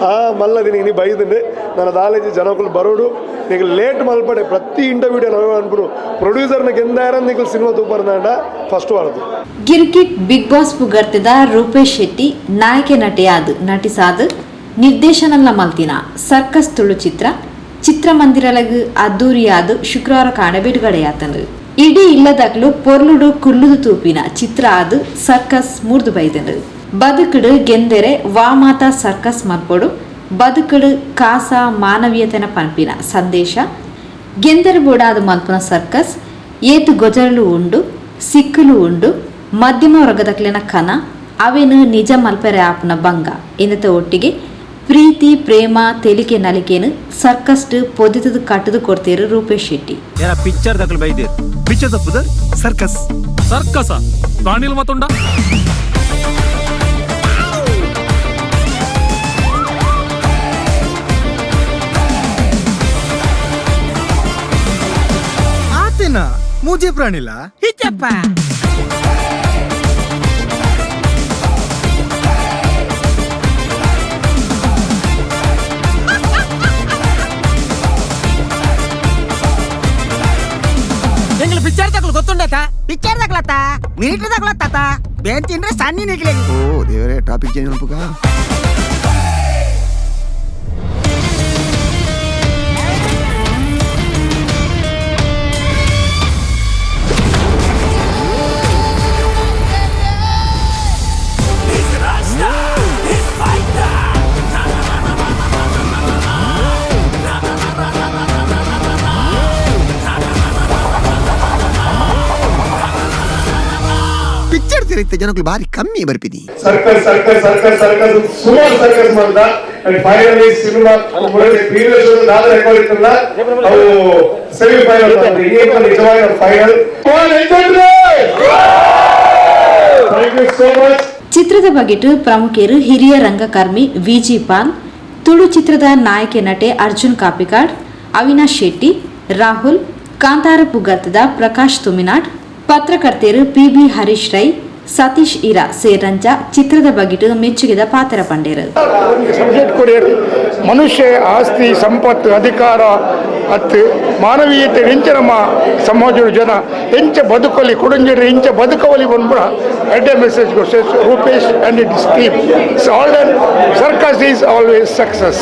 ಆ ಮಲ್ಲ ದಿನ ಇನಿ ಬೈದಂಡು ನನ್ನ ದಾಲೇಜಿ ಜನಕುಲು ಬರೋಡು ನಿಗೆ ಲೇಟ್ ಮಲ್ಪಡೆ ಪ್ರತಿ ಇಂಟರ್ವ್ಯೂ ನಾವು ಅನ್ಪುನು ಪ್ರೊಡ್ಯೂಸರ್ನ ಗೆಂದಾರ ನಿಗೆ ಸಿನಿಮಾ ತೂಪರ್ನಾಂಡ ಫಸ್ಟ್ ವಾರದು. ಗಿರ್ಗಿಟ್ ಬಿಗ್ ಬಾಸ್ ಪುಗರ್ತೆದ ರೂಪೇಶ್ ಶೆಟ್ಟಿ ನಾಯಕೆ ನಟೆಯಾದ್ ನಟಿಸಾದ್ ನಿರ್ದೇಶನಲ ಮಲ್ತಿನ ಸರ್ಕಸ್ ತುಳು ಚಿತ್ರ ಚಿತ್ರಮಂದಿರಲಗ್ ಅದ್ದೂರಿಯಾದ್ ಶುಕ್ರವಾರ ಕಾಂಡೆ ಬಿಡುಗಡೆಯಾತಂಡು. ಇಡೀ ಇಲ್ಲದಕ್ಲು ಪೊರ್ಲುಡು ಕುಲ್ಲುದು ತೂಪಿನ ಚಿತ್ರ ಆದ್ ಸರ್ಕಸ್ ಮೂರ್ದು ಬೈದಂಡು. ಬದುಕುಡು ಗೆಂದೆರೆ ವಾ ಮಾತ ಸರ್ಕಸ್ ಮಲ್ಪೊಡು, ಬದುಕುಡು ಕಾಸ ಮಾನವೀಯತೆನ ಪನ್ಪಿನ ಸಂದೇಶ, ಗೆಂದೆರೆ ಬೋಡಾದ್ ಮಲ್ಪುನ ಸರ್ಕಸ್, ಏತ್ ಗೊಜರಲು ಉಂಡು, ಸಿಕ್ಕುಲು ಉಂಡು, ಮಧ್ಯಮ ವರ್ಗದಕ್ಲೆನ ಕನ ಅವೆನ್ ನಿಜ ಮಲ್ಪೆರೆ ಆಪುನ ಬಂಗ ಇಂದತ ಒಟ್ಟಿಗೆ ಪ್ರೀತಿ ಪ್ರೇಮ ತೆಲಿಕೆ ನಲಿಕೆನ್ ಸರ್ಕಸ್ ಪೊದಿತುದು ಕಟ್ಟುದು ಕೊಡ್ತೇರು ರೂಪೇಶ್ ಶೆಟ್ಟಿ. ಏನ ಪಿಕ್ಚರ್ ದಕಲ್ ಬೈದೇರ್? ಪಿಕ್ಚರ್ ತಪ್ಪುದ ಸರ್ಕಸ್. ಸರ್ಕಸ ಪ್ರಾಣಿಲ್ ಮತ್ತುಂಡ. ಆತೇನ ಮೂಜೆ ಪ್ರಾಣಿಲ. ಹಿಚ್ಚಪ್ಪ. ಎಂಗ್ಲ ಪಿಕ್ಚರ್ ತಕಲು ಗೊತ್ತುಂಡತ? ಪಿಕ್ಚರ್ ತಗೊಳತ್ತ, ಮೀಟರ್ ತಗೊಳತ್ತ, ಬೇನ್ ತಿಂದ್ರೆ ಸಣ್ಣ ನಿಗ್ಲಿ. ಓ ದೇವರೇ, ಟಾಪಿಕ್ ಚೇಂಜ್ ಮಲ್ಪುಗ. ಪಿಕ್ಚರ್ ತಿರುಗಿತ ಜನಗಳು ಬಾರಿ ಕಮ್ಮಿ ಬರ್ಪಿದಿ. Circus circus circus circus ಸುಮಾರು ಸರ್ಕಸ್ ಮಾಡ್ದ. And finally cinema previous ದಾದ ರೆಕಾರ್ಡ್ ಇತ್ತಲ್ಲ, ಅವು ಸೆಮಿಫೈನಲ್, ಈಗ ನಿಜವಾಗಿ final. Thank you so much. ಚಿತ್ರದ ಬಗೆಟ್ ಪ್ರಮುಖರು ಹಿರಿಯ ರಂಗಕರ್ಮಿ ವಿಜಿ ಪಾಲ್, ತುಳು ಚಿತ್ರದ ನಾಯಕೆ ನಟೆ ಅರ್ಜುನ್ ಕಾಪಿಕಾಡ್, ಅವಿನಾಶ್ ಶೆಟ್ಟಿ, ರಾಹುಲ್, ಕಾಂತಾರ ಪುಗರ್ತದ ಪ್ರಕಾಶ್ ತುಮಿನಾಡ್, ಪತ್ರಕರ್ತೆರು ಪಿಬಿ ಹರೀಶ್ ರೈ, ಸತೀಶ್ ಇರಾ ಸೇರಂಚ ಚಿತ್ರದ ಬಗೆಟ್ ಮೆಚ್ಚುಗೆದ ಪಾತ್ರ ಪಂಡೇರು. ಸಬ್ಜೆಕ್ಟ್ ಕೊರಿಯರ್ ಮನುಷ್ಯ ಆಸ್ತಿ ಸಂಪತ್ತು ಅಧಿಕಾರ ಅತ್ತು ಮಾನವೀಯತೆ ಎಂಚ ನಮ್ಮ ಸಮಾಜದ ಜನ ಎಂಚ ಬದುಕಲಿ ಕೊಡಂಜರು ಇಂಚ ಬದುಕವಲಿ ಬಂದ್ಬಿಡ ಎಡ್ಡೆ message Rupesh and its team. It's all done. Circus is always success.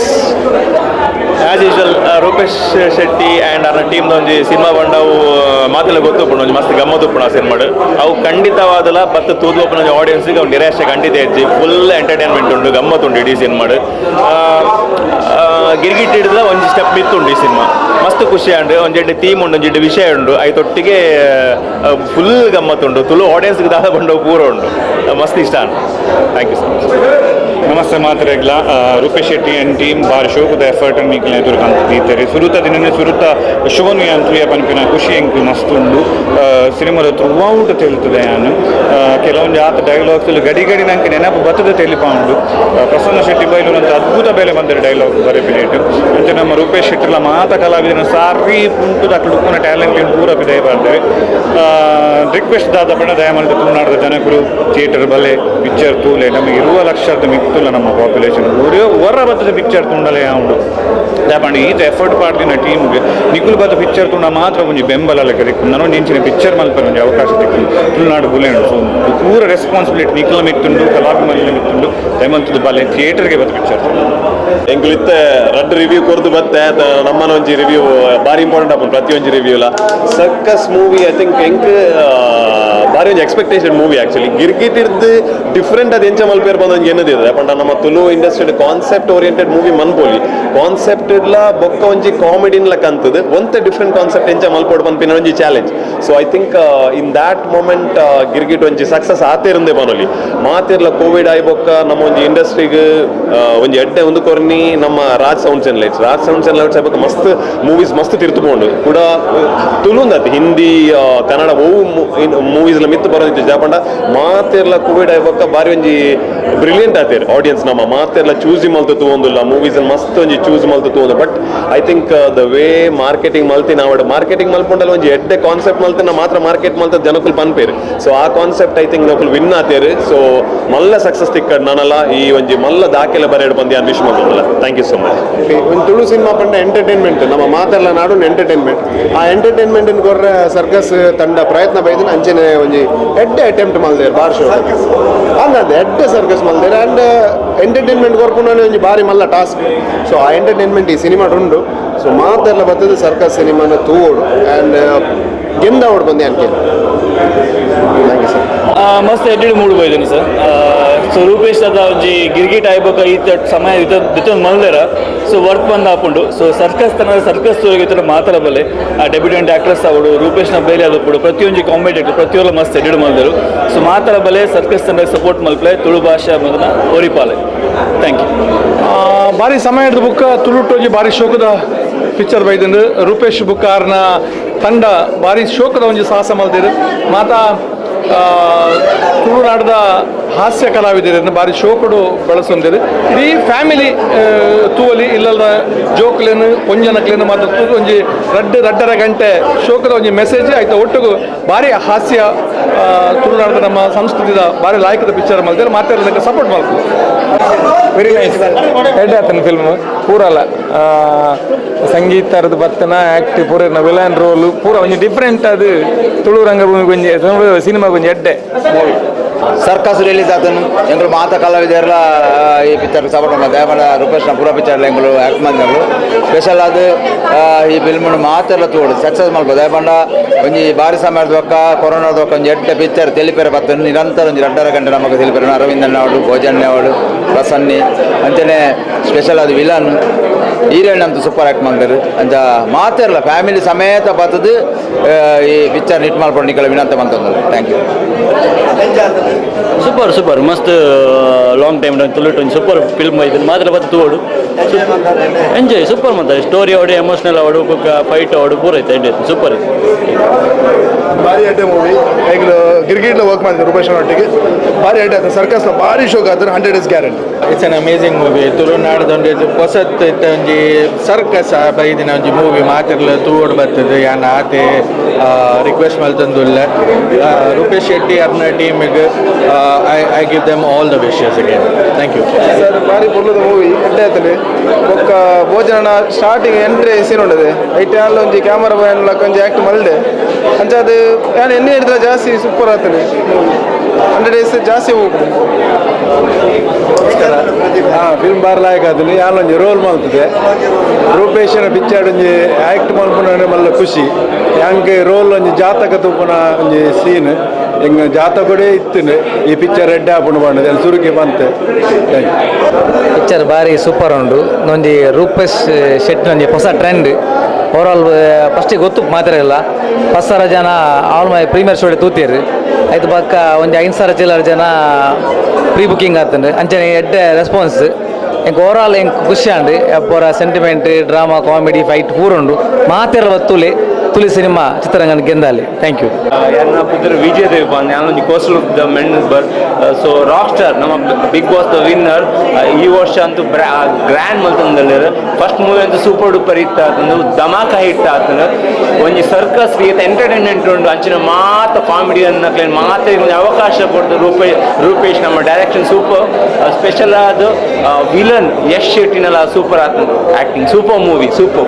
As usual Rupesh Shetty and ಅವರ ಟೀಮ್ ಒಂಜಿ ಸಿನಿಮಾ ಬಂಡವು ಮಾತೆಲ್ಲ ಗೊತ್ತುಪ್ಪುಂಡು. ಒಂಜಿ ಮಸ್ತ್ ಗಮ್ಮತ್ ಉಪ್ಪುಂಡು ಆ ಸಿನಿಮಾಡ್. ಅವು ಖಂಡಿತವಾದಲ ಬತ್ತು ತೂದು ಒಪ್ಪುನ ಒಂಜಿ ಆಡಿಯನ್ಸ್ಗೆ ಅವು ನಿರಾಶೆ ಖಂಡಿತ ಹೆಚ್ಚಿ. ಫುಲ್ ಎಂಟರ್ಟೈನ್ಮೆಂಟ್ ಉಂಡು, ಗಮ್ಮತ್ ಉಂಡು ಇಡೀ ಸಿನಿಮಾಡ್. ಗಿರ್ಗಿಟ್ ಹಿಡಿದ ಒಂಜಿ ಸ್ಟೆಪ್ ಮಿತ್ತುಂಡು ಈ ಸಿನಿಮಾ. ಮಸ್ತ್ ಖುಷಿ ಆಂಡ್. ಒಂಜಿ ಎಡ್ಡೆ ಥೀಮ್ ಉಂಡು, ಒಂಜಿ ಎಡ್ಡೆ ವಿಷಯ ಉಂಡು. ಐತೊಟ್ಟಿಗೆ ಫುಲ್ ಗಮ್ಮತ್ ಉಂಡು. ತುಳು ಆಡಿಯನ್ಸ್ಗೆ ದಾದ ಬಂಡವು ಪೂರ ಉಂಡು. ಮಸ್ತ್ ಇಷ್ಟ and. Thank you so much. ನಮಸ್ತೆ ಮಾತ್ರೆಗ್ಲ. ರೂಪೇಶ್ ಶೆಟ್ಟಿ ಅಂಡ್ ಟೀಮ್ ಬಾರಿ ಶೋಕುದ ಎಫರ್ಟ್ ಅನ್ನು ನಿಕ್ಲೆನ ಎದುರು ದೀತೆರ್. ಸುರುತ ದಿನನೇ ಸುರುತ ಶೋನು ಯಾನ್ ತೂಯ ಪನ್ಪಿನ ಖುಷಿ ಎಂಕ್ ಮಸ್ತ್ ಉಂಡು. ಸಿನಿಮಾದ ಥ್ರೂ ಔಟ್ ತೆಲ್ತದೆ ಯಾನ್. ಕೆಲವೊಂದು ಆತ ಡೈಲಾಗ್ಸ್ ಗಡಿ ಗಡಿ ನಂಗೆ ನೆನಪು ಬತ್ತದ ತೆಲಿಪ ಉಂಡು. ಪ್ರಸನ್ನ ಶೆಟ್ಟಿ ಬೈಲೂರು ಅಂತ ಅದ್ಭುತ ಬೇಲೆ ಬಂದರೆ ಡೈಲಾಗ್ ಬರೆಪಿಲೇಟ್. ಅಂಚೆ ನಮ್ಮ ರೂಪೇಶ್ ಶೆಟ್ಟಿಲ ಮಾತ ಕಲಾವಿದನ ಸಾರಿ ಪುಂಟು ಅಕ್ಲು ಉಪ್ಪುನ ಟ್ಯಾಲೆಂಟ್ ಪೂರ ಪಿದಯ ಬರ್ತೇವೆ. ರಿಕ್ವೆಸ್ಟ್ ದಾದ ಪಂಡ, ದಯಮಾಡಿ ತುಳುನಾಡದ ಜನಕುಲು ಥಿಯೇಟರ್ ಬಲೆ, ಪಿಕ್ಚರ್ ತೂಲೆ. ನಮಗೆ ಇರುವ ಲಕ್ಷದ ಮಿತ್ತುಲ್ಲ ನಮ್ಮ ಪಾಪ್ಯುಲೇಷನ್ ಒರೇ ಹೊರ ಬತ್ತದ ಪಿಕ್ಚರ್ ತುಂಡಲೆ ಉಂಡು. ದಾಯಪಂಡ ಈತ ಎಫರ್ಟ್ ಪಾಡ್ದಿನ ಟೀಮ್ಗೆ ನಿಕುಲು ಬತ್ತ ಪಿಕ್ಚರ್ ತುಂಡ ಮಾತ್ರ ಒಂಜಿ ಬೆಂಬಲ ಲೆಕ್ಕ ತಿಕ್ಕು. ನನೊಂದು ಇಂಚಿನ ಪಿಕ್ಚರ್ ಮಲ್ಪರೆ ಒಂಜಿ ಅವಕಾಶ ತಿಕ್ಕು, ತುಳುನಾಡು ಬುಲೆ ಉಂಡು. ಸೊ ಪೂರ ರೆಸ್ಪಾನ್ಸಿಬಿಲಿಟಿ ನಿಕುಲ ಮಿತ್ತುಂಡು, ಕಲಾಭಿಮಾನಿಲ ಮಿತ್ತುಂಡು. ದಯಮಲ್ತದ ಬಲೆ, ಥಿಯೇಟರ್ಗೆ ಬತ್ತ ಪಿಕ್ಚರ್. ಎಂಕ್ಲಿತ್ತೆ ರಡ್ಡ್ ರಿವ್ಯೂ ಕೊರ್ದು ಬತ್ತೆ ನಮ್ಮನ ಒಂಜಿ ರಿವ್ಯೂ ಬಾರಿ ಇಂಪಾರ್ಟೆಂಟ್ ಆಪುಂಡು ಪ್ರತಿಯೊಂಜಿ ರಿವ್ಯೂಲ. Circus movie I think ಎಂಕ್ ಬಾರಿ ಒಂಜಿ expectation movie actually. Girgit ಇರ್ದು ಡಿಫ್ರೆಂಟ್ ಅದು ಎಂಚ ಮಲ್ಪೇರ್ ಬಂದ ಒಂಜಿ ಎನ್ನದಿದೆ ಪಂಡ ನಮ್ಮ Tulu industry concept oriented movie ಮನ್ಪೋಲಿ. Concept ಇಡ್ಲ ಬೊಕ್ಕ ಒಂಜಿ ಕಾಮಿಡಿನ್ಲ ಕಂತದ ಒಂತೆ ಡಿಫ್ರೆಂಟ್ ಕಾನ್ಸೆಪ್ಟ್ ಎಂಚ ಮಲ್ಪೋಡು ಪನ್ಪಿನ ಒಂಜಿ challenge. So I think in that moment Girgit ಒಂಜಿ ಸಕ್ಸಸ್ ಆತೇರಂದೆ ಪನೊಲಿ. ಮಾತಿರ್ಲ ಕೋವಿಡ್ ಆಯಿ ಬೊಕ್ಕ ನಮ್ಮ ಒಂಜಿ ಇಂಡಸ್ಟ್ರಿಗ್ ಒಂಜಿ ಎಡ್ಡೆ ಒಂದು ಕೊರ್ನಿ ನಮ್ಮ Raj sounds and lights. Raj sounds and lights ಬೊಕ್ಕ ಮಸ್ತ್ ಮೂವೀಸ್ ಮಸ್ತ್ ತಿರ್ತು ಪೋಂಡು ಕೂಡ. ತುಳುಂದತ್ ಹಿಂದಿ ಕನ್ನಡ ಒವು ಮೂವೀಸ್ ಲ ಮಿತ್ತು ಬರೋದಿತ್ತು. ಜಾಪಂಡ ಮಾತೆರ್ಲ ಕೋವಿಡ್ ಆಯಿ ಬೊಕ್ಕ ಬಾರಿ ಒಂಜಿ ಬ್ರಿಲಿಯಂಟ್ ಆತೇರ್ ಆಡಿಯನ್ಸ್. ನಮ್ಮ ಮಾತೆರ್ಲ ಚೂಸಿ ಮಲ್ತು ತೂವೊಂದುಲ್ಲ ಮೂವೀಸ್. ಮಸ್ತ್ ಒಂಜಿ Choose ಮಲ್ತು ತೂವೊಂದು. But I think the way marketing ಮಲ್ತಿನ ಆವಡ್, marketing ಮಲ್ಪುಂಡಲ ಒಂಜಿ ಎಡ್ಡೆ ಕಾನ್ಸೆಪ್ಟ್ ಮಲ್ತಿನ ಮಾತ್ರ ಮಾರ್ಕೆಟ್ ಮಲ್ತ ಜನಕುಲು ಪನ್ಪೇರು. ಸೊ ಆ concept I think ನಕುಲು win ಆತೇರು. So ಮಲ್ಲ ಸಕ್ಸಸ್ ತಿಕ್ಕಡ್ ನನಲ ಈ ಒಂಜಿ ಮಲ್ಲ ದಾಖಲೆ ಬರೆಯಡ್ ಬಂದು ಯಾನ್ wish ಮಲ್ತೊಂದುಲ್ಲ. Thank you so much. ಒಂದು ತುಳು ಸಿನಿಮಾ ಪಂಡ ಎಂಟರ್ಟೈನ್ಮೆಂಟ್, ನಮ್ಮ ಮಾತೆಲ್ಲ ನಾಡು ಎಂಟರ್ಟೈನ್ಮೆಂಟ್. ಆ ಎಂಟರ್ಟೈನ್ಮೆಂಟ್ ಕೊರ್ರೆ ಸರ್ಕಸ್ ತಂಡ ಪ್ರಯತ್ನ ಬೈದಿನ ಅಂಚನೆ ಒಂಜಿ ಎಡ್ಡೆ ಅಟೆಂಪ್ಟ್ ಮಲ್ದೇರು ಬಾರ್ ಶೋ ಅಂದಂದೆ ಎಡ್ಡೆ ಸರ್ಕಸ್ ಮಲ್ದೇರು. ಆ್ಯಂಡ್ ಎಂಟರ್ಟೈನ್ಮೆಂಟ್ ಕೊರ್ಪುನ ಒಂಜಿ ಬಾರಿ ಮಲ್ಲ ಟಾಸ್ಕ್. ಸೊ ಆ ಎಂಟರ್ಟೈನ್ಮೆಂಟ್ ಈ ಸಿನಿಮಾ ಉಂಡು. ಸೊ ಮಾತೆಲ್ಲ ಬರ್ತದೆ ಸರ್ಕಸ್ ಸಿನಿಮಾನ ತೂವೋಡು ಆ್ಯಂಡ್ ಗೆಂದವಡು ಬಂದೆ ಅನ್ಕೆ. Thank you sir. ಮಸ್ತ್ ಎಡ್ಡೆಡ್ ಮೂಡ್ ಬೈದನಿ ಸರ್. ಸೊ ರೂಪೇಶ್ ದಾದ ಒಂಜಿ ಗಿರ್ಗಿಟ್ ಆಯ್ಬೊಕ ಈತ ಸಮಯ ಇತ್ತ ಮಲ್ದೆರ. ಸೊ ವರ್ಕ್ ಬಂದ್ ಆಪುಂಡು. ಸೊ ಸರ್ಕಸ್ ತನ ಸರ್ಕಸ್ ತೂರಿಗೆ ಮಾತ್ರ ಬಲೆ ಆ ಡೆಬ್ಯೂಟೆಂಟ್ ಆಕ್ಟ್ರೆಸ್ ಆವಡು, ರೂಪೇಶ್ನ ಬೇಲೆ ಆದಪ್ಪುಡು, ಪ್ರತಿಯೊಂಜಿ ಕಾಮಿಡಿ ಪ್ರತಿಯೊಂದು ಮಸ್ತ್ ಎಡಿಟ್ ಮಲ್ದರು. ಸೊ ಮಾತ್ರ ಬಲೆ ಸರ್ಕಸ್ ತಂಡ ಸಪೋರ್ಟ್ ಮಲ್ಪಲೆ, ತುಳು ಭಾಷೆ ಮೊದಲ ಒರಿಪಾಲೆ. Thank you. ಬಾರಿ ಸಮಯ ಹಿಡಿದು ಬುಕ್ಕ ತುಳುಟೋಜಿ ಬಾರಿ ಶೋಕದ ಪಿಕ್ಚರ್ ಬೈದಂದು ರೂಪೇಶ್ ಬುಕ್ಕಾರ್ನ ತಂಡ ಬಾರಿ ಶೋಕದ ಒಂಜಿ ಸಾಹಸ ಮಲ್ದಿರು. ಮಾತಾ ತುಳುನಾಡದ ಹಾಸ್ಯ ಕಲಾವಿದರನ್ನು ಬಾರಿ ಶೋಕಡು ಬಳಸೊಂದಿರು. ಇಡೀ ಫ್ಯಾಮಿಲಿ ತೂವಲಿ ಇಲ್ಲದ ಜೋಕ್ಲೇನು ಪೊಂಜನಕ್ಲೇನು ಮಾತ್ರ ತೂ ಒಂಜಿ ರಡ್ಡು ರಡ್ಡರ ಗಂಟೆ ಶೋಕದ ಒಂಜಿ ಮೆಸೇಜ್ ಆಯ್ತು. ಒಟ್ಟಿಗೂ ಬಾರಿ ಹಾಸ್ಯ ತುಳುನಾಡದ ನಮ್ಮ ಸಂಸ್ಕೃತಿದ ಬಾರಿ ಲಾಯಕದ ಪಿಕ್ಚರ್ ಮಲ್ದಿರು. ಮಾತಾಡೋದಕ್ಕೆ ಸಪೋರ್ಟ್ ಮಾಡ್ತೀವಿ. Very nice head ಆತನ ಫಿಲ್ಮ್ ಪೂರಲ್ಲ ಸಂಗೀತರದ ಬತ್ತನ ಆ್ಯಕ್ಟ್ ಪೂರ ವಿಲನ್ ರೋಲ್ ಪೂರ ಒಂಜಿ ಡಿಫ್ರೆಂಟ್. ಅದು ತುಳು ರಂಗಭೂಮಿ ಒಂಜಿ ತುಳು ಸಿನಿಮಾ ಒಂಜಿ ಎಡ್ಡೆ movie. Circus release ಆತನು ಎಂಗಳು ಮಾತ ಕಲಾವಿದೆಲ್ಲ ಈ ಪಿಕ್ಚರ್ ಸಪೋರ್ಟ್ ಮಾಡ್ತಾರೆ. ದಯಮಾಡ ರೂಪೇಶ್ನ ಪೂರ ಪಿಕ್ಚರ್ ಎಂಗಳು ಆ್ಯಕ್ಟ್ ಮಾಡಿದಗಳು ಸ್ಪೆಷಲ್ ಅದು ಈ ಫಿಲ್ಮ್ ಮಾತೆಲ್ಲ ತೋಡು ಸಕ್ಸಸ್ ಮಲ್ಪ. ದಯಪಂಡ ಒಂಜಿ ಬಾರಿ ಸಮಯದ ಬೊಕ್ಕ ಕೊರೋನಾದ ಬೊಕ್ಕ ಒಂಜಿ ಎಡ್ಡೆ ಪಿಕ್ಚರ್ ತೆಲಿಪೆರೆ ಬತ್ತನು ನಿರಂತರ ಒಂಜಿ 2.5 ಗಂಟೆ ನಮಗೆ ತೆಲಿಪೆರೆ. ಅರವಿಂದಣ್ಣ ಅವಳು, ಭೋಜಣ್ಣ ಅವಳು, ಪ್ರಸನ್ನಿ ಅಂಚನೆ ಸ್ಪೆಷಲ್ ಅದು ವಿಲನ್ ಹೀರೋಯಿನ್ ಅಂತೂ ಸೂಪರ್ ಆ್ಯಕ್ಟ್ ಮಾಡ್ತಾರೆ. ಅಂಚ ಮಾತಿರಲ್ಲ ಫ್ಯಾಮಿಲಿ ಸಮೇತ ಬತ್ತದು ಈ ಪಿಕ್ಚರ್ ಹಿಟ್ ಮಲ್ಪೊಡು ನಿಕಲ ವಿನಂತಿ ಮಂತೊಂದುಲ್ಲ. Thank you. Super super ಮಸ್ತ್ ಲಾಂಗ್ ಟೈಮ್ ತುಳುಟು ಒಂಜಿ ಸೂಪರ್ ಫಿಲ್ಮ್ ಐದು ಮಾತ್ರ ಬತ್ತು ತೂವೊಡು ಎಂಜಾಯ್ ಸೂಪರ್ ಮಂತಾರೆ. ಸ್ಟೋರಿ ಅವಡು, ಎಮೋಷನಲ್ ಅವಡು, ಬೊಕ್ಕ ಫೈಟ್ ಅವಡು ಪೂರ ಐತೆ ಎಡ್ಡೆ ಸೂಪರ್ ಐತೆ. ಭಾರಿ ಎಡ್ಡೆ ಮೂವಿ. ಎಂಗ್ಲು ಗಿರ್ಗಿಟ್ಲ ವರ್ಕ್ ಮಾಡಿದ್ದೆ ರೂಪೇಶ್ ಒಟ್ಟಿಗೆ. ಭಾರಿ ಎಡ್ಡೆ ಆಯ್ತು ಸರ್ಕಸ್, ಭಾರಿ ಶೋಕ್ ಆದ್ರೆ 100 days guarantee. It's an amazing movie. ತುಳುನಾಡದ ಒಂಜಿ ಹೊಸತ್ ಇತ್ತ ಒಂಜಿ ಸರ್ಕಸ್ ಬೈದಿನ ಒಂಜಿ ಮೂವಿ ಮಾತಿರ್ಲ ತೂವೊಡು ಬರ್ತದೆ. ಯಾನ್ ಆತೆ ರಿಕ್ವೆಸ್ಟ್ ಮಲ್ತೊಂದುಲ್ಲೆ ರೂಪೇಶ್ ಶೆಟ್ಟಿ ಅರ್ನ ಟೀಮಿಗೆ I give them all the wishes again. Thank you. Sir ಭಾರಿ ಪೊರ್ಲುದ ಮೂವಿ ಎಡ್ಡೆ ಆಯ್ತದೆ. ಬೊಕ್ಕ ಭೋಜನ starting entry scene ಉಂಡದೆ ಐಟ್ ಆಲ್ ಒಂಜಿ ಕ್ಯಾಮರಾ ಬಾಯ್ ಒಂಜಿ ಆ್ಯಕ್ಟ್ ಮಲ್ದೆ ಅಂಚ ಅದು ಯಾನ್ ಎಣ್ಣೆ ಹಿಡಿದ್ರೆ ಜಾಸ್ತಿ ಸೂಪರ್ ಆಗ್ತದೆ ಮೂವಿ. 100 ಡೇಸ್ ಜಾಸ್ತಿ ಹೋಗ್ತದೆ. ಹಾಂ ಫಿಲ್ಮ್ ಬಾರ್ ಲಾಯಕ್ ಆತುಂಡು. ಯಾನ್ ಒಂಜಿ ರೋಲ್ ಮಲ್ತದೆ ರೂಪೇಶನ ಪಿಕ್ಚರ್ ಒಂಜಿ ಆ್ಯಕ್ಟ್ ಮಲ್ಪುನ ಮಲ್ಲ ಖುಷಿ. ಯಾಂಕ್ ರೋಲ್ ಒಂಜಿ ಜಾತಕ ತೂಪುನ ಒಂಜಿ ಸೀನ್ ಎಂಗ್ ಜಾತಕಡೆ ಇತ್ತುಂಡು. ಈ ಪಿಕ್ಚರ್ ಎಡ್ಡೆ ಆಪುಂಡು ಪಂಡದೆ ಸುರುಕೆ ಬಂತೆ. Thank you. Picture ಬಾರಿ ಸೂಪರ್ ಉಂಡು. ಒಂಜಿ ರೂಪೇಶ್ ಶೆಟ್ಟಿ ಒಂಜಿ ಹೊಸ ಟ್ರೆಂಡ್ ಓವರಾಲ್ ಫಸ್ಟಿಗೆ ಗೊತ್ತು ಮಾತ್ರ ಇಲ್ಲ 10,000 ಜನ all my premier show ತೂತೀರು. ಐದು ಪಕ್ಕ ಒಂಜಿ 5,000 ಚಿಲ್ಲರ ಜನ ಪ್ರೀ ಬುಕಿಂಗ್ ಆತಂಡು. ಅಂಚನೆ ಎಡ್ಡೆ ರೆಸ್ಪಾನ್ಸ್ ಎಂಕ್ ಓವರಾಲ್ ಎಂಕ್ ಖುಷಿ ಆಂಡ್. ಪೂರ sentiment drama comedy fight ಪೂರ ಉಂಡು. ಮಾತೆಲ್ಲ ತುಲಿ ತುಲಿ ಸಿನಿಮಾ ಚಿತ್ರರಂಗನ ಗೆಂದಾಲಿ. Thank you. ಎನ್ನ ಪುತ್ರ ವಿಜಯ್ ದೇವ್ ಯಾನ್ ಒಂಜಿ coastal the member. So rock star ನಮ್ಮ big boss the winner ಈ ವರ್ಷ ಅಂತೂ ಗ್ರ್ಯಾಂಡ್ ಮಲ್ತೊಂದುಲ್ಲೆರ್. ಫಸ್ಟ್ ಮೂವಿ ಅಂತೂ ಸೂಪರ್ ಡೂಪರ್ ಹಿಟ್ ಆತಂದು, ಧಮಾಕ ಹಿಟ್ ಆತಂದು. ಒಂಜಿ ಸರ್ಕಸ್ ರೀತಿ ಎಂಟರ್ಟೈನ್ಮೆಂಟ್ ಉಂಡು. ಅಂಚಿನ ಮಾತ ಕಾಮಿಡಿಯನ್ ಮಾತ ಒಂಜಿ ಅವಕಾಶ ಕೊಡ್ದು ರೂಪೇಶ್ ನಮ್ಮ direction super special ಆದ ವಿಲನ್ ಯಶ್ ಶೆಟ್ಟಿನೆಲ್ಲ ಸೂಪರ್ ಆತಂದು acting. Super movie super.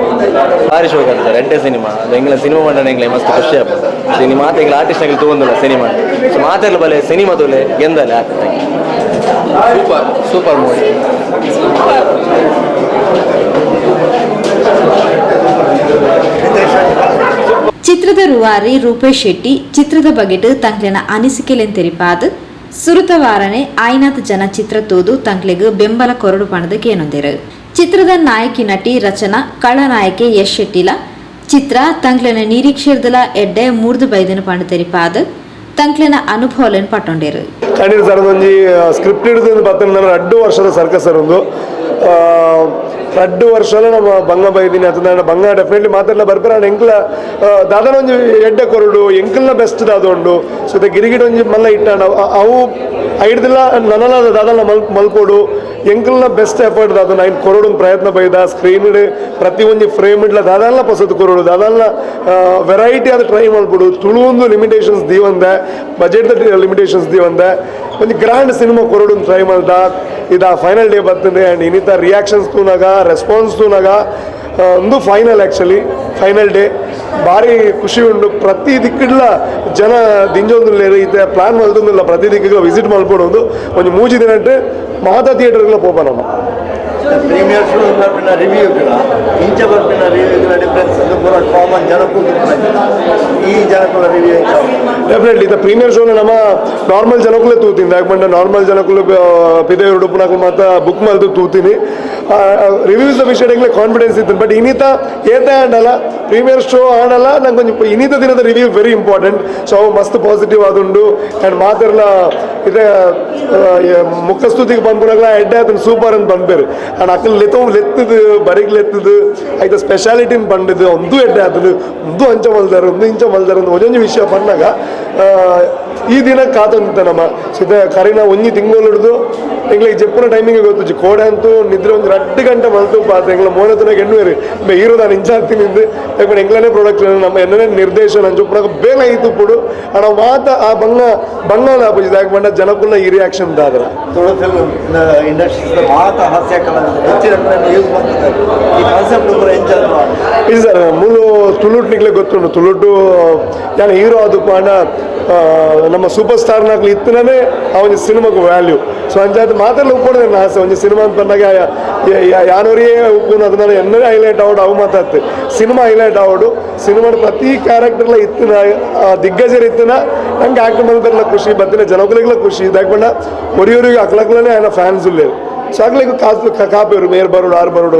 ಬಾರಿ ಶೋಕ್ ಆತ ಸರ್ ಎಡ್ಡೆ ಸಿನಿಮಾ. ಎಂಗ್ಲ ಸಿನಿಮಾ ಮಂಡನೆ ಎಂಗ್ಲೆ ಮಸ್ತ್ ಖುಷಿ ಆಪ ಸಿನಿಮಾ ಎಂಗ್ಲ ಆರ್ಟಿಸ್ಟ್ ಎಂಗ್ಲ ತೂವೊಂದುಲ್ಲ ಸಿನಿಮಾ. ಸೊ ಮಾತೆರ್ಲ ಬಲೆ ಸಿನಿಮಾ ತೂಲೆ ಗೆಂದಲೆ ಆತ. Thank you. Super super movie. ಚಿತ್ರದ ರೂವಾರಿ ರೂಪೇಶ್ ಶೆಟ್ಟಿ ಚಿತ್ರದ ಬಗೆಟ್ ತಂಕ್ಲೆನ ಅನಿಸಿಕೆಲೆನ್ ತೆರಿಪಾದ್ ಸುರುತ ವಾರನೆ ಆಯ್ನಾತ್ ಜನ ಚಿತ್ರ ತೂದು ತಂಕ್ಲೆಗ್ ಬೆಂಬಲ ಕೊರಡು ಪಣದ ಕೇನೊಂದೆರು. ಚಿತ್ರದ ನಾಯಕಿ ನಟಿ ರಚನಾ ಕಳನಾಯಕೆ ಯಶ್ ಶೆಟ್ಟಿಲ ಚಿತ್ರ ತಂಕ್ಲೆನ ನಿರೀಕ್ಷೆರ್ದಲ ಎಡ್ಡೆ ಮೂರ್ದು ಬೈದನ ಪಂಡ ತೆರಿಪಾದ್ ತಂಕ್ಲೆನ ಅನುಭವಲೆನ್ ಪಟ್ಟೊಂಡೇರು. ಕಣ್ಣೀರು ಸರ್ ಒಂಜಿ ಸ್ಕ್ರಿಪ್ಟ್ ಹಿಡಿದು ಬತ್ತನ 2 ವರ್ಷದ ಸರ್ಕಸ್ ಸರ್ ಒಂದು ರಡ್ಡು ವರ್ಷಲ ನಮ್ಮ ಬಂಗ ಬೈದಿನಿ ಅತನ ಬಂಗ ಡೆಫಿನೆಟ್ಲಿ ಮಾತಾಡ್ಲ ಬರ್ಪರ ಎಂಕ್ಲ ದಾದನ ಒಂಜಿ ಎಡ್ಡೆ ಕೊರಡು ಎಂಕಲ್ನ ಬೆಸ್ಟ್ ದಾದ ಉಂಡು. ಸೊ ಗಿರಿಗಿಡ ಒಂಜಿ ಮಲ್ಲ ಇಟ್ಟಾಂಡ ಅವು ಐಡ್ದಿಲ್ಲ ನನಲ ದಾದನ ಮಲ್ಪೋಡು ಎಂಕಲ್ನ ಬೆಸ್ಟ್ ಎಫರ್ಟ್ ದಾದ ಐನ್ ಕೊರಡು ಪ್ರಯತ್ನ ಬೈದ ಸ್ಕ್ರೀನ್ ಪ್ರತಿ ಒಂಜಿ ಫ್ರೇಮ್ ಇಡ್ಲ ದಾದಲ್ಲ ಪಸದ್ ಕೊರಡು ದಾದಲ್ಲ ವೆರೈಟಿ ಆದ ಟ್ರೈ ಮಲ್ಪೋಡು. ತುಳುವೊಂದು ಲಿಮಿಟೇಷನ್ಸ್ ದೀವಂದೆ, ಬಜೆಟ್ ಲಿಮಿಟೇಷನ್ಸ್ ದೀವಂದೆ ಒಂಜಿ ಗ್ರ್ಯಾಂಡ್ ಸಿನಿಮಾ ಕೊರಡು ಟ್ರೈ ಮಲ್ದ. ಇದು ಫೈನಲ್ ಡೇ ಬರ್ತದೆ ಆ್ಯಂಡ್ ಇನ್ನಿತ ರಿಯಾಕ್ಷನ್ಸ್ ತೂನಾಗ ರೆಸ್ಪಾನ್ಸ್ ತೂನಾಗ ಒಂದು final actually final day ಭಾರಿ ಖುಷಿ ಉಂಡು. ಪ್ರತಿ ದಿಕ್ಕಿಡ್ಲ ಜನ ದಿಂಜೊಂದುಲ್ಲೇರು ಇತ್ತೆ ಪ್ಲಾನ್ ಮಲ್ತೊಂದುಲ್ಲ ಪ್ರತಿ ದಿಕ್ಕಿಗೆ ವಿಸಿಟ್ ಮಲ್ಪೊಡು. ಒಂಜಿ ಮೂಜಿ ದಿನ ಮಾತಾ ಥಿಯೇಟರ್ಗಳ ಪೋಪ ನಮ್ಮ ಪ್ರೀಮಿಯರ್ ಶೋ ಬರ್ಪಿನ ರಿವ್ಯೂಗಳ ಇಂಚ ಬರ್ಪಿನ ರಿವ್ಯೂಗಳ ಡಿಫ್ರೆನ್ಸ್ ಅದು ಪೂರ ಕಾಮನ್ ಜನಕ್ಕೂ ಈ ಜನಕ್ಕೂ ರಿವ್ಯೂ ಡೆಫಿನೆಟ್ಲಿ ಇದು ಪ್ರೀಮಿಯರ್ ಶೋನ ನಮ್ಮ ನಾರ್ಮಲ್ ಜನಕ್ಕೂ ತೂತೀನಿ. ಯಾಕಂದ್ರೆ ನಾರ್ಮಲ್ ಜನಕ್ಕೂ ಪಿದೆ ಉಡುಪುನಕು ಮಾತ್ರ ಬುಕ್ ಮಲ್ತು ತೂತೀನಿ. ರಿವ್ಯೂಸ್ ವಿಷಯ ಕಾನ್ಫಿಡೆನ್ಸ್ ಇತ್ತು. ಬಟ್ ಇನ್ನಿತ ಏತ ಆಂಡಲ್ಲ ಪ್ರೀಮಿಯರ್ ಶೋ ಆಡಲ್ಲ ನಂಗೆ ಒಂಜಿ ಇನ್ನಿತ ದಿನದ review very important. So ಅವು ಮಸ್ತ್ ಪಾಸಿಟಿವ್ ಆದುಂಡು. ಆ್ಯಂಡ್ ಮಾತೆರ್ಲ ಇದೆ ಮುಖಸ್ತುತಿಗೆ ಬಂದ್ಬಿಡಾಗಲ ಎಡ್ಡೆ ಅದನ್ನ ಸೂಪರ್ ಅಂತ ಬಂದ್ಬೇರು. ಆ್ಯಂಡ್ ಅಕ್ಕಲ್ ಲೆತ್ತೋ ಲೆತ್ತದು ಬರಿಗ್ ಲೆತ್ತದು ಐತ ಸ್ಪೆಷಾಲಿಟಿನ ಬಂಡಿದ್ದು ಒಂದು ಎಡ್ಡೆ ಆತದು ಒಂದು ಅಂಚ ಮಲ್ದಾರ ಒಂದು ಇಂಚ ಮಲ್ದಾರ ಅಂತ ಒಂದೊಂದು ವಿಷಯ ಬಂದಾಗ ಈ ದಿನ ಕಾತೊಂದಿತ್ತ ನಮ್ಮ ಸಿದ್ಧ ಕರಿನ ಒಂಜಿ ತಿಂಗಳು ಹಿಡಿದು ಎಂಗ್ಲಿಗೆ ಜಪ್ಪುನ ಟೈಮಿಂಗ್ ಗೊತ್ತು ಕೋಡೆ ಅಂತೂ ನಿದ್ರೆ ಒಂದು 2 ಗಂಟೆ ಮಲ್ತು ಪಾತ ಎಂಗ್ಲ ಮೋನತನ ಎಣ್ಣುವೇರು ಹೀರೋ ನಾನು ಇಂಚಾರ್ತಿ ನಿಂದು ಯಾಕಂದ್ರೆ ಎಂಗ್ಲನೇ ಪ್ರೊಡಕ್ಷನ್ ನಮ್ಮ ಎನ್ನನೇ ನಿರ್ದೇಶನ ಅಂಚುಪ್ಪುನಾಗ ಬೇಗ ಇತ್ತು ಪುಡು ನಾವು ಮಾತ ಆ ಬಂಗ ಬಂಗಾಳ ಆಪೋಸಿಟ್ ಯಾಕೆ ಜನಕ್ಕುಲ್ಲ ಈ reaction Dadra Tulu film industries ಮಾತ ಹಾಸ್ಯ ಕಲಾವಿದರು ಹೆಚ್ಚಿನ ಯೂಸ್ ಮಾಡ್ತಿದ್ದಾರೆ ಈ ಕಾನ್ಸೆಪ್ಟ್ ಪೂರ ಎಂಜಾಯ್ ಇದು ಸರ್ ಮೂಲು ತುಳುಟ್ ನಿಕ್ಲೆ ಗೊತ್ತುಂಟು. ತುಳುಟು ನಾನು ಹೀರೋ ಅದು ಪಾಂಡ ನಮ್ಮ ಸೂಪರ್ ಸ್ಟಾರ್ನಾಗ್ಲಿ ಇತ್ತನೇ ಆ ಒಂಜಿ ಸಿನಿಮಾಗೆ ವ್ಯಾಲ್ಯೂ. ಸೊ ಅಂಚಾದ ಮಾತೆಲ್ಲ ಉಪ್ಪೋಡು ನನ್ನ ಆಸೆ ಒಂಜಿ ಸಿನಿಮಾ ಅಂತ ಬಂದಾಗ ಯಾನೋರಿಯೇ ಉಪ್ಪುನ ಅದನ್ನ ಎನ್ನರೇ ಹೈಲೈಟ್ ಆವಡು ಅವು ಮಾತಾಡ್ತು ಸಿನಿಮಾ ಹೈಲೈಟ್ ಆವಡು. ಸಿನಿಮಾ ಪ್ರತಿ ಕ್ಯಾರೆಕ್ಟರ್ಲ ಇತ್ತಿನ ದಿಗ್ಗಜರು ಇತ್ತಿನ ನಂಗೆ ಆ್ಯಕ್ಟ್ ಮಲ್ಪೆರ್ಲ ಖುಷಿ ಬತ್ತಿನ ಜನಗಳಿಗೆಲ್ಲ ಖುಷಿ. ಇದಾಕೊಂಡ ಒರಿಯೋರಿಗೆ ಅಕ್ಲಕ್ಲನೇ ఆయన ಫ್ಯಾನ್ಸ್ ಉಲ್ಲೇರು. ಸೊ ಅಕ್ಲಿಗೆ ಕಾಸು ಕಾಪೇರು ಮೇರ್ ಬರೋಡು ಆರು ಬರೋಡು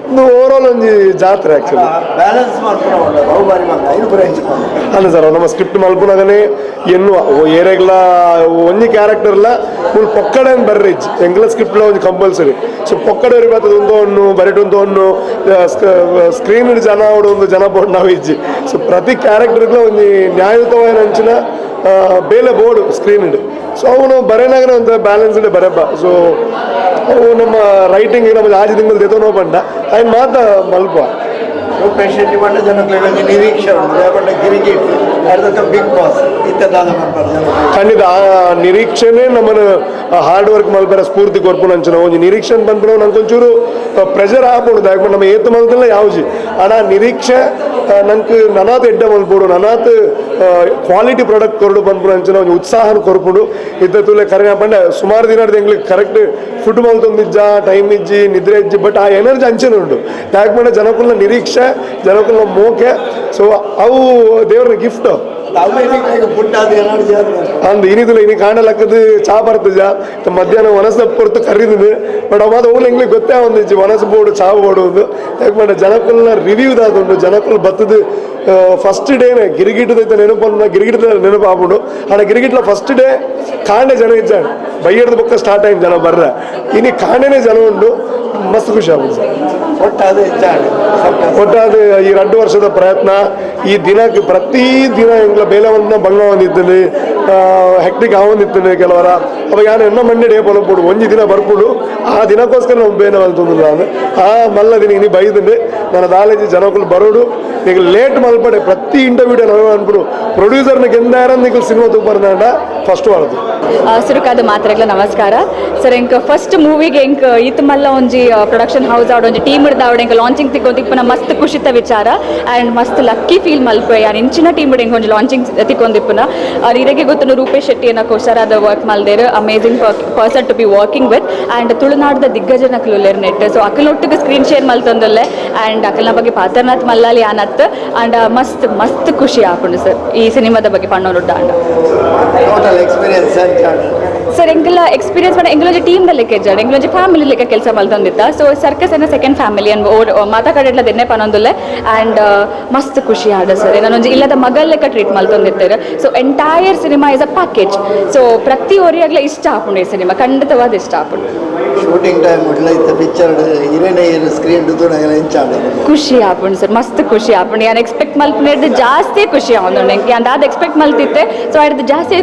ಒಂದು ಓವರ್ ಆಲ್ ಒಂಜಿ ಜಾತ್ರೆ ಆ್ಯಕ್ಚುಲಿ ಬ್ಯಾಲೆನ್ಸ್ ಅಲ್ಲ ಸರ್ ನಮ್ಮ ಸ್ಕ್ರಿಪ್ಟ್ ಮಲ್ಪುನಾಗನೇ ಎನ್ನುವ ಏರೆಗ್ಲ ಒಂಜಿ ಕ್ಯಾರೆಕ್ಟರ್ಲ ಮುಲ್ ಪೊಕ್ಕಡೆ ಬರ್ರಿ ಎಂಗ್ಲ ಸ್ಕ್ರಿಪ್ಟ್ಲ ಒಂಜಿ ಕಂಪಲ್ಸರಿ. ಸೊ ಪೊಕ್ಕಡೆ ಬರ್ತದೆ ಒಂದು ಒಣ್ಣು ಬರೆಟು ಒಂದು ಒಣ್ಣು ಸ್ಕ್ರೀನ್ ಜನ ಅವಡು ಒಂದು ಜನ ಬೋರ್ಡ್ ನಾವು ಇಜ್ಜಿ. ಸೊ ಪ್ರತಿ ಕ್ಯಾರೆಕ್ಟರ್ಗ್ಲ ಒಂಜಿ ನ್ಯಾಯಯುತವಾದ ಅಂಚಿನ ಬೇಲೆ board screen so ಅವನು ಬರೆನಾಗನೇ ಒಂದು ಬ್ಯಾಲೆನ್ಸ್ಡ್ ಬರೆಪ್ಪ. ಸೊ ಅವು ನಮ್ಮ ರೈಟಿಂಗ್ ನಮ್ಮ ಆಜಿ ತಿಂಗಳು ದೆತೋನೋ ಬಂಡ ఆయన ಮಾತ ಮಲ್ಪ ರೂಪೇಶ್ ಶೆಟ್ಟಿ ಪಂಡ ಜನಗಳಿಗೆ ನಿರೀಕ್ಷೆ ಉಂಟು ಯಾಕಂದ್ರೆ ಗಿರಿಗಿಟ್ ಅರ್ಧಕ್ಕೆ ಬಿಗ್ ಬಾಸ್ ಇತ್ತದಾದ ಖಂಡಿತ ಆ ನಿರೀಕ್ಷೆನೇ ನಮ್ಮನ್ನು ಹಾರ್ಡ್ ವರ್ಕ್ ಮಲ್ಪರ ಸ್ಫೂರ್ತಿ ಕೊರ್ಪುನ ಅಂಚಿನ ಒಂಜಿ ನಿರೀಕ್ಷೆ ಬಂದ್ಬಿಡೋ ನಂಗೆ ಒಂಚೂರು ಪ್ರೆಷರ್ ಆಪುಂಡು. ಯಾಕಂದ್ರೆ ನಮ್ಮ ಏತು ಮಲ್ತಲ್ಲ ಯಾವ್ಜಿ ಆಡ ನಿರೀಕ್ಷೆ ನಂಗೆ ನನಾತ್ ಎಡ್ಡೆ ಮಲ್ಪೋಡು ನನಾತ್ ಕ್ವಾಲಿಟಿ ಪ್ರಾಡಕ್ಟ್ ಕೊರಡು ಬಂದ್ಬಿಡು ಅಂಚಿನ ಒಂಜಿ ಉತ್ಸಾಹನ ಕೊರ್ಪುಂಡು. ಇದ್ದ ತುಲೆ ಕರೆ ಪಂಡ ಸುಮಾರು ದಿನ ಎಂಗ್ಲಿಗೆ ಕರೆಕ್ಟ್ ಫುಡ್ ಮಲ್ತೊಂದಿಜ್ಜ ಟೈಮ್ ಇಜ್ಜಿ ನಿದ್ರೆ ಇಜ್ಜಿ ಬಟ್ ಆ ಎನರ್ಜಿ ಅಂಚಿನ ಉಂಡು. ಯಾಕಂದ್ರೆ ಜನಕುಲ್ನ ನಿರೀಕ್ಷೆ ಜನಕುಲ್ನ ಮೋಕೆ. ಸೊ ಅವು ದೇವ್ರ ಗಿಫ್ಟ್ ಅಂದ್ ಇನಿದಿಲ್ಲ ಇನಿ ಕಾಣಲಕ್ಕದು ಚಾ ಬರ್ತಜ ಮಧ್ಯಾಹ್ನ ಒನಸ ಕೊರ್ತು ಕರೀದಿದ್ದು ಬಟ್ ಅವ ಓಲ್ ಎಂಗ್ಲಿಗೆ ಗೊತ್ತೇ ಒಂದಿಜ್ಜಿ ಒನಸ ಬೋರ್ಡು ಚಾ ಬೋರ್ಡು ಒಂದು. ಯಾಕಂದ್ರೆ ಜನಕುಲ್ನ ರಿವ್ಯೂ ದಾದುಂಡು ಜನಕುಲ್ ಬತ್ತದು ಫಸ್ಟ್ ಡೇನೆ ಗಿರಿಗಿಟ್ಟದೈತೆ ನೆನಪು ಗಿರಿಗಿಟ್ಟದ ನೆನಪು ಆಪುಂಡು. ಆಡ ಗಿರಿಗಿಟ್ಲ ಫಸ್ಟ್ ಡೇ ಕಾಂಡೆ ಜನ ಇಜ್ಜಾಂಡ್ ಬೈಯಡ್ದ ಬೊಕ್ಕ ಸ್ಟಾರ್ಟ್ ಆಯ್ತು ಜನ ಬರ್ರ ಇನಿ ಕಾಂಡೆನೇ ಜನ ಉಂಡು ಮಸ್ತ್ ಖುಷಿ ಆಪುಂಡು ಸರ್. ಒಟ್ಟಾದ ಈ 2 ವರ್ಷದ ಪ್ರಯತ್ನ ಈ ದಿನಕ್ಕೆ ಪ್ರತಿ ದಿನ ಎಂಗ್ಲ ಬೇಲೆ ಒಂದು ಬಂಗ ಒಂದಿತ್ತಲ್ಲಿ ಹೆಕ್ಟಿಕ್ ಆವೊಂದಿತ್ತಲ್ಲಿ ಕೆಲವರ ಅವಾಗ ಯಾರು ಎನ್ನ ಮಂಡೆ ಡೇ ಪೊಲಪುಡು ಒಂಜಿ ದಿನ ಬರ್ಪುಡು ಆ ದಿನಕ್ಕೋಸ್ಕರ ನಾವು ಬೇನೆ ಮಲ್ತೊಂದಿಲ್ಲ ಅಂದ್ರೆ ಆ ಮಲ್ಲ ದಿನ ಇನಿ ಬೈದಂಡೆ ನನ್ನ ದಾಲೇಜಿ ಜನಕ್ಕೂ ಬರೋಡು ಈಗ ಲೇಟ್ ಮಲ್ಪಡೆ ಪ್ರತಿ ಇಂಟರ್ವ್ಯೂ ನಾವು ಅನ್ಬಿಡು ಪ್ರೊಡ್ಯೂಸರ್ನ ಗೆಂದಾರ ನಿಖಲ್ ಸಿನಿಮಾ ತೂಪರ್ನಾಂಡ ಫಸ್ಟ್ ವಾರದು ಸುರುಕಾದ ಮಾತ್ರೆಗ್ಲ ನಮಸ್ಕಾರ ಸರ್. ಎಂಕ್ ಫಸ್ಟ್ ಮೂವಿಗೆ ಎಂಕ್ ಇತ್ತು ಮಲ್ಲ ಒಂಜಿ ಪ್ರೊಡಕ್ಷನ್ ಹೌಸ್ ಆವಡ್ ಒಂಜಿ ಟೀಮ್ ಇಡ್ದಾವಡ್ ಎಂಕ್ ಲಾಂಚಿಂಗ್ ತಿಕ್ಕೊಂದಿಪ್ಪನ ಮಸ್ತ್ ಖುಷಿತ ವಿಚಾರ ಆ್ಯಂಡ್ ಮಸ್ತ್ ಲಕ್ಕಿ ಫೀಲ್ ಮಲ್ಪೆ ಯಾನ್ ಇಂಚಿನ ಟೀಮ್ ಎಂಕ್ ಒಂಜಿ ಲಾಂಚಿಂಗ್ ತಿಕ್ಕೊಂದಿಪ್ಪನ ಇರೆಗೆ ಗೊತ್ತುನು ರೂಪೇಶ್ ಶೆಟ್ಟಿಯನ್ನ ಕೋಶರಾದ ವರ್ಕ್ ಮಲ್ದೇರು amazing person to be working with and ತುಳುನಾಡದ ದಿಗ್ಗಜನಕ್ಲು net. So ಅಕಲೊಟ್ಟಿಗೆ screen share ಮಲ್ತೊಂದುಲ್ಲೆ and ಅಕಲ್ನ ಬಗ್ಗೆ ಪಾತರ್ನಾಥ್ ಮಲ್ಲಾಲಿ ಆನತ್ ಆ್ಯಂಡ್ ಮಸ್ತ್ ಮಸ್ತ್ ಖುಷಿ ಆಪುಂಡು ಸರ್ ಈ ಸಿನಿಮಾದ ಬಗ್ಗೆ ಪಣ್ಣೋನುಡ್ಡ total experience sir. ಎಂಕಲ experience ಮಾಡಿ ಎಂಗ್ಲೊಂಜಿ ಟೀಮ್ ಲೆಕ್ಕ ಇಜ್ಜಾಡ್ ಎಂಗ್ಲೊಂಜಿ ಫ್ಯಾಮಿಲಿ ಲೆಕ್ಕ ಕೆಲಸ ಮಲ್ತೊಂದಿತ್ತ. ಸೊ ಸರ್ಕಸ್ ಅನ್ನ ಸೆಕೆಂಡ್ ಫ್ಯಾಮಿಲಿ ಅನ್ ಮಾತಾ ಕಡೆಡ್ಲ ದೆನ್ನೆ ಪನೊಂದುಲ್ಲೆ ಆ್ಯಂಡ್ ಮಸ್ತ್ ಖುಷಿ ಆಡ ಸರ್. ನಾನೊಂಜಿ ಇಲ್ಲದ ಮಗಲ್ ಲೆಕ್ಕ treat ಮಲ್ತೊಂದಿತ್ತಾರೆ. So entire cinema is a package. So ಪ್ರತಿ ಒರಿಯಾಗ್ಲ ಇಷ್ಟ ಆಪುಂಡು ಈ ಸಿನಿಮಾ ಖಂಡಿತವಾದ ಇಷ್ಟ ಆಪುಂಡು. Shooting time ಇತ್ತೆ ಪಿಕ್ಚರ್ ಇರೇನೆ ಇರು ಸ್ಕ್ರೀನ್ ತೂನಗಲ ಎಂಚಾಂಡ? ಖುಷಿ ಆಪುಂಡು ಸರ್, ಮಸ್ತ್ ಖುಷಿ ಆಪುಂಡು. ಯಾನ್ ಎಕ್ಸ್ಪೆಕ್ಟ್ ಮಲ್ಪುನೆರ್ದ್ ಜಾಸ್ತಿ ಖುಷಿ ಆವೊಂದುಂಡು ಎಂಕ್. ಯಾನ್ ದಾದ ಎಕ್ಸ್ಪೆಕ್ಟ್ ಮಲ್ತಿತ್ತೆ, ಸೊ ಅಯ್ರ್ದ್ ಜಾಸ್ತಿ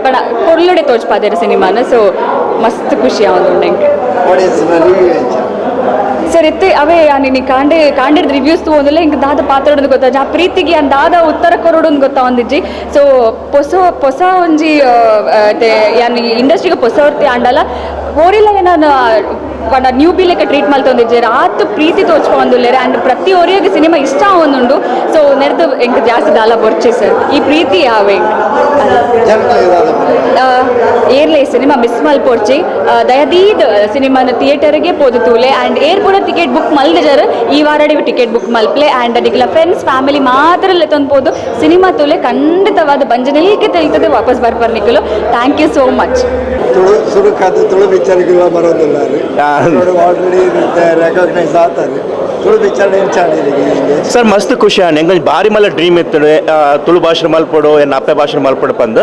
ಪಂಡ ಪೊರ್ಲುಡೆ ತೋಜ್ಪಾದೆರ್ ಸಿನಿಮಾನ. ಸೊ ಮಸ್ತ್ ಖುಷಿ ಆವೊಂದುಂಡು ಎಂಕ್. ಆಡಿಯನ್ಸ್ ರಿವ್ಯೂ ಎಂಚ? ಸರ್, ಇತ್ತೆ ಅವೇ ಯಾನ್ ಇನಿ ಕಾಂಡೆ ಕಾಂಡೆಡ್ ರಿವ್ಯೂಸ್ ತೂವೊಂದುಲ್ಲೆ. ಎಂಕ್ ದಾದ ಪಾತೆರೊಡು ಗೊತ್ತಾಜಿ, ಆ ಪ್ರೀತಿಗೆ ಯಾನ್ ದಾದ ಉತ್ತರ ಕೊರೊಡು ಗೊತ್ತಾವೊಂದಿಜ್ಜಿ. ಸೊ ಪೊಸ ಪೊಸ ಒಂಜಿ ಇತ್ತೆ ಯಾನ್ ಇಂಡಸ್ಟ್ರಿಗೆ ಪೊಸ ವರ್ತಿ ಆಂಡಲ ಓರಿಲ್ಲ ಏನಾನ ಪಂಡ ನ್ಯೂ ಬಿ ಲೆಕ್ಕ ಟ್ರೀಟ್ ಮಲ್ತೊಂದಿಜ್ಜೆರ್. ಆತ್ ಪ್ರೀತಿ ತೋಚ್ಕೊಂದುಲ್ಲೆರ್. ಆ್ಯಂಡ್ ಪ್ರತಿ ಒರಿಯಗ್ ಸಿನಿಮಾ ಇಷ್ಟ ಆವೊಂದುಂಡು. ಸೊ ನೆರ್ದು ಎಂಕ್ ಜಾಸ್ತಿ ದಾಲ ಬೊರ್ಚಿ ಸರ್, ಈ ಪ್ರೀತಿ ಯಾವೆ. ಏರ್ಲೆ ಈ ಸಿನಿಮಾ ಮಿಸ್ ಮಲ್ಪೊರ್ಚಿ. ದಯದೀದ್ ಸಿನಿಮಾನ ಥಿಯೇಟರ್ಗೆ ಪೋದು ತೂಲೆ. ಆ್ಯಂಡ್ ಏರ್ ಪೂರ ಟಿಕೆಟ್ ಬುಕ್ ಮಲ್ದಿಜರ್, ಈ ವಾರಡೆ ಟಿಕೆಟ್ ಬುಕ್ ಮಲ್ಪ್ಲೆ. ಆ್ಯಂಡ್ ನಿಕ್ಲ ಫ್ರೆಂಡ್ಸ್ ಫ್ಯಾಮಿಲಿ ಮಾತ್ರ ಲೆತ್ತೊಂದು ಪೋದು ಸಿನಿಮಾ ತೂಲೆ. ಖಂಡಿತವಾದ ಬಂಜನೆಲ್ಕೆ ತೆಲ್ತದೆ ವಾಪಸ್ ಬರ್ಪರ್ ನಿಕ್ಕಲು. Thank you so much. Tulu ಸುರುಕಾದ Tulu ಪಿಕ್ಚರ್ಗೆಲ್ಲ ಬರೋದಿಲ್ಲ. ಆಲ್ರೆಡಿ ರೆಕಗ್ನೈಸ್ ಆಗ್ತದೆ. ತುಳು ಪಿಕ್ಚರ್ ಎಂಚಾಂಡ್? ಸರ್, ಮಸ್ತ್ ಖುಷಿ ಆಂಡ್. ಎಂಕ್ ಬಾರಿ ಮಲ್ಲ ಡ್ರೀಮ್ ಇತ್ತು, ತುಳು ಭಾಷೆ ಮಲ್ಪೊಡು, ಎನ್ನ ಅಪ್ಪೆ ಭಾಷೆ ಮಲ್ಪೊಡು ಪಂದ್.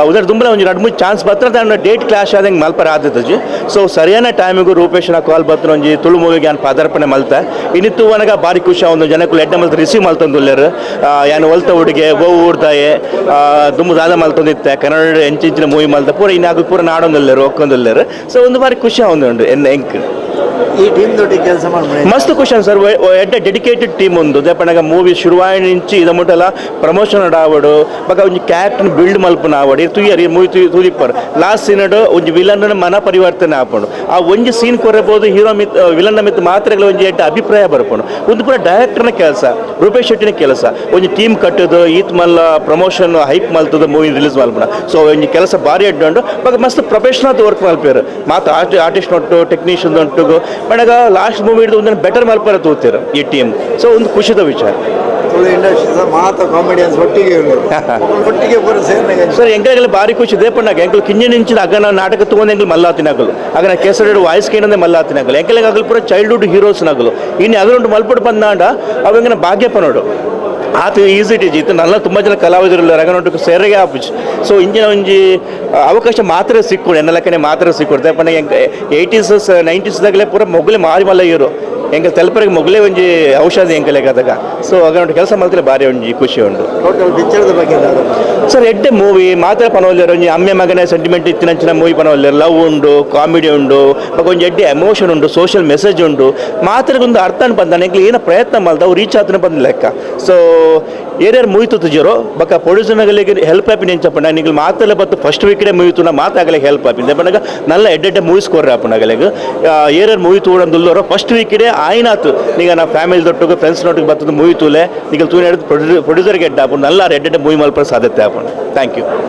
ಉದರ್ ದುಂಬಲ ಒಂಜಿ ರಡ್ಡ್ ಮೂಜಿ ಚಾನ್ಸ್ ಬತ್ರ ದಾಂಡ ಡೇಟ್ ಕ್ಲಾಶ್ ಆದಂಗೆ ಮಲ್ಪರ ಆದತಜಿ. ಸೊ ಸರಿಯಾದ ಟೈಮಿಗೂ ರೂಪೇಶನ ಕಾಲ್ ಬತ್ತಿನ, ಒಂಜಿ ತುಳು ಮೂವಿಗೆ ಯಾನ್ ಪಾದಾರ್ಪಣೆ ಮಲ್ತ. ಇನಿ ತೂವನಗ ಬಾರಿ ಖುಷಿ ಆವೊಂದು. ಜನಕ್ಕುಲು ಎಡ್ಡೆ ಮಲ್ತ್ ರಿಸೀವ್ ಮಲ್ತೊಂದುಲ್ಲೆರ್. ಯಾನ್ ಒಲ್ತ ಹುಡುಗೆ, ಓ ಊರ್ದಾಯೆ, ದುಂಬು ದಾದ ಮಲ್ತೊಂದಿತ್ತೆ, ಕನ್ನಡ ಎಂಚಿಂಚಿನ ಮೂವಿ ಮಲ್ತ ಪೂರ ಇನ್ನು ಅಗಲ್ ಪೂರ ನಾಡೊಂದುಲ್ಲೆರ್, ಒಕ್ಕೊಂದುಲ್ಲೆರ್. ಸೊ ಒಂದು ಬಾರಿ ಖುಷಿ ಆವೊಂದುಂಡು ಎನ್ನ ಎಂಕ್. ಈ ಟೀಮ್ ದೊಟ್ಟಿಗೆ ಕೆಲಸ ಮಾಡ್ಬೋದು? ಮಸ್ತ್ ಖುಷಿ ಸರ್. ಎಡ್ಡೆ ಡೆಡಿಕೇಟೆಡ್ ಟೀಮ್ ಒಂದು. ಪಂಡಗ ಮೂವಿ ಶುರುವಾಯಿನ ಇಂಚಿ ಇದ ಮುಟ್ಟಲ ಪ್ರಮೋಷನ್ ಆವಡು, ಬೊಕ ಒಂಜಿ ಕ್ಯಾರೆಕ್ಟರ್ ಬಿಲ್ಡ್ ಮಲ್ಪುನ ಆವಡು. ತುಯ್ಯರ್ ಈ ಮೂವಿ ತೂದಿಪ್ಪರ್, ಲಾಸ್ಟ್ ಸೀನ್ ಒಂಜಿ ವಿಲನ್ ಮನ ಪರಿವರ್ತನೆ ಆಪುಂಡು. ಆ ಒಂಜಿ ಸೀನ್ ಕೊರಬಹುದು, ಹೀರೋ ಮಿತ್ ವಿಲನ್ ಮಿತ್ ಮಾತ್ರ ಒಂಜಿ ಎಡ್ಡೆ ಅಭಿಪ್ರಾಯ ಬರ್ಪುಂಡು. ಒಂದು ಪೂರ ಡೈರೆಕ್ಟರ್ನ ಕೆಲಸ, ರೂಪೇಶ್ ಶೆಟ್ಟಿನ ಕೆಲಸ. ಒಂಜಿ ಟೀಮ್ ಕಟ್ಟುದು, ಈತ್ ಮಲ್ಲ ಪ್ರಮೋಷನ್ ಹೈಪ್ ಮಲ್ತದ ಮೂವಿ ರಿಲೀಸ್ ಮಲ್ಪುನ. ಸೊ ಒಂಜಿ ಕೆಲಸ ಭಾರಿ ಎಡ್ಡೆ ಉಂಡು. ಬೊಕ ಮಸ್ತ್ ಪ್ರೊಫೆಷನಲ್ ವರ್ಕ್ ಮಲ್ಪೇರು ಮಾತ ಆರ್ಟಿಸ್ಟ್ ಒಟ್ಟು, ಟೆಕ್ನಿಷಿಯನ್ ಒಟ್ಟುಗು. ಪಂಡಗ ಲಾಸ್ಟ್ ಮೂವಿ ಹಿಡಿದು ಒಂದನ್ನು ಬೆಟರ್ ಮಲ್ಪರ ತೂತೀರ ಈ ಟೀಮ್. ಸೊ ಒಂದು ಖುಷಿದ ವಿಚಾರ. ತುಳು ಇಂಡಸ್ಟ್ರೀಸ್ ಮಾತ ಕಾಮಿಡಿಯನ್ಸ್ ಒಟ್ಟಿಗೆ ಇರ್ಲಿ, ಒಟ್ಟಿಗೆ ಪೂರ ಸೇರ್ನಾಗ. ಸರ್, ಎಂಕಲೆಗೆಲ್ಲ ಭಾರಿ ಖುಷಿ ಇದೆ. ಪಂಡಾಗ ಎಂಕಲ್ ಕಿಂಜ ನಿಂಚಿನ ಅಗನ ನಾಟಕ ತಗೊಂಡು ಎಂಕಲ್ ಮಲ್ಲಾತಿನಗಲು, ಅಗನ ಕೇಸರಿ ವಾಯ್ಸ್ ಕೇನಂದೆ ಮಲ್ಲಾತಿನಗಲು. ಎಂಕಲೆಗೆ ಅಗಲ್ ಪೂರ ಚೈಲ್ಡ್ಹುಡ್ ಹೀರೋಸ್ ನಗಲು. ಇನ್ನು ಅಗಲುಂಟು ಮಲ್ಪಡು ಬಂದಾಂಡ ಅವಂಗನ ಭಾಗ್ಯ ಪನೋಡು ಆತ ಈಸಿ it ಇತ್ತು. ನನ್ನ ತುಂಬ ಜನ ಕಲಾವಿದರು ರಂಗನೋಟಕ್ಕೆ ಸೇರಿಗೆ ಆಪುಜಿ. ಸೊ ಇಂಜಿನ ಒಂಜಿ ಅವಕಾಶ ಮಾತ್ರ ಸಿಕ್ಕೊಡು, ಎನ್ನ ಲೆಕ್ಕನೆ ಮಾತ್ರ ಸಿಕ್ಕೊಡು. ಪಂಡ 80s 90ಸ್ದಾಗಲೇ ಪೂರ ಮೊಗಲೇ ಮಾರಿ ಮಲ್ಲ ಇರು. ಎಂಕಲ್ ತೆಲ್ಪರಿಗೆ ಮೊಗಲೇ ಒಂಜಿ ಔಷಧಿ ಎಂಕಲೆಗೆ ಅದಾಗ. ಸೊ ಅಗನೊಟ್ಟು ಕೆಲಸ ಮಲ್ತಲೆ ಭಾರಿ ಒಂಜಿ ಖುಷಿ ಉಂಟು. ಟೋಟಲ್ ಪಿಕ್ಚರ್ದ ಬಗ್ಗೆ ದಾದ? ಸರ್, ಎಡ್ಡೆ ಮೂವಿ ಮಾತ್ರ ಪನವಲ್ಲೇರು. ಒಂಜಿ ಅಮ್ಮೆ ಮಗನ ಸೆಂಟಿಮೆಂಟ್ ಇತ್ತಿನಂಚಿನ ಮೂವಿ ಪನವಲ್ಲೇರು. ಲವ್ ಉಂಡು, ಕಾಮಿಡಿ ಉಂಡು, ಬೊಕ ಒಂಜಿ ಎಡ್ಡೆ ಎಮೋಷನ್ ಉಂಡು, ಸೋಷಿಯಲ್ ಮೆಸೇಜ್ ಉಂಡು. ಮಾತ್ರ ಒಂದು ಅರ್ಥ ಬಂದ ಎಂಕ್ಲು ಏನ ಪ್ರಯತ್ನ ಮಲ್ದ ಅವು ರೀಚ್ ಆತನ ಬಂದ ಲೆಕ್ಕ. ಸೊ ಏರ್ಯಾರು ಮೂವಿ ತುಜರೋ, ಬೊಕ ಪ್ರೊಡ್ಯೂಸರ್ಗಳಿಗೆ ಹೆಲ್ಪ್ ಆಪಿನ ಎಂಚ ಪಂಡ, ನಿಂಗೆ ಮಾತೆಲ್ಲ ಬತ್ತು ಫಸ್ಟ್ ವೀಕಡೆ ಮೂವಿ ತೂನ ಮಾತಾಗಲೆ ಹೆಲ್ಪ್ ಆಪಿನ ಪಂಡಗ ನಲ್ಲ ಎಡ್ಡೆಡ್ಡೆ ಮೂವೀಸ್ ಕೊರ್ರೆ ಆಪುಂಡು. ಏರ್ಯಾರು ಮೂವಿ ತೂಡಂದುಲ್ಲರೋ, ಫಸ್ಟ್ ವೀಕಡೆ ಆಯ್ನಾತು ಈಗ ನಾ ಫ್ಯಾಮಿಲಿ ದೊಟ್ಟಿಗೆ ಫ್ರೆಂಡ್ಸ್ ನೊಟ್ಟಿಗೆ ಬತ್ತದ ಮೂವಿ ತೂಲೆ. ನಿಂಗೆ ತೂನ ಪ್ರೊಡ್ಯೂಸರ್ಗೆ ಎಡ್ಡೆ ಆಪುಂಡು. ನಲ್ಲ ಎಡ್ಡೆಡ್ಡೆ ಮೂವಿ ಮಲ್ಪರ ಸಾಧ್ಯತೆ ಆಪುಂಡು. Thank you.